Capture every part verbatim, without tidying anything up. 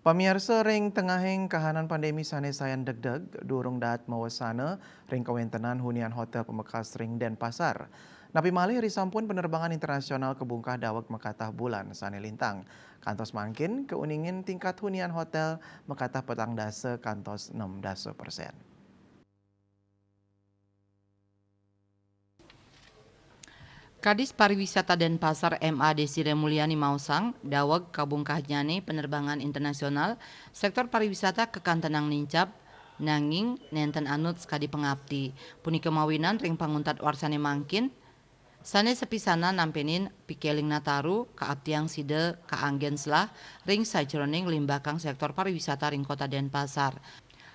Pamiarsa, ring tengahing kahanan pandemi sane sayan degdeg, durung daat mawasana ring kawentenan hunian hotel pamekas ring Denpasar. Napi malih ri sampun penerbangan internasional kabungkah daweg makatah bulan sane lintang. Kantos mangkin kauningin tingkat hunian hotel makatah petang dasa kantos enam dasa persen. Kadis Pariwisata Denpasar M A Desire Mulyani maosang, daweg kabungkahnyane penerbangan internasional, sektor pariwisata kakantenang nincap, nanging nenten anut sakadi pangapti. Punika mawinan ring panguntat warsane mangkin, sane sapisanan nampenin pikeling Nataru kaaptiang sida kaanggen selah ring sajeroning limbakang sektor pariwisata ring Kota Denpasar.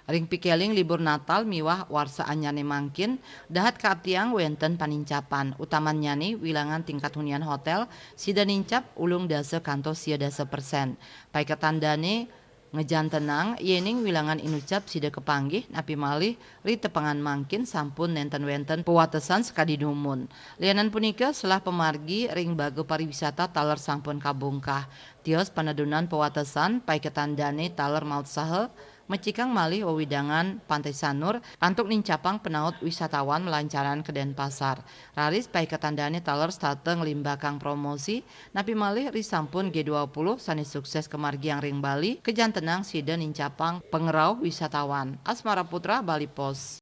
Ring pikeling libur Natal miwah warsa anyarne mangkin, dahat kaaptiang wenten panincapan, utamannyane wilangan tingkat hunian hotel sida nincap ulung dasa kantos sia dasa persen. Paiketan dane ngajantenang yening wilangan inucap sida kapanggih, napi malih ri tepengan mangkin sampun nenten wenten pawatesan sakadi dumun. Lianan punika, selah pamargi ring baga pariwisata taler sampun kabungkah. Tios panedunan pawatesan, paiketan dane taler mautsaha mecikang malih wewidangan Pantai Sanur antuk nincapang panaut wisatawan malancaran ka Denpasar. Raris paiketan dane taler setata nglimbakang promosi, napi malih ri sampun G dua puluh sane sukses kamargiang ring Bali, kajantenang sida nincapang pangrauh wisatawan. Asmara Putra, Bali Post.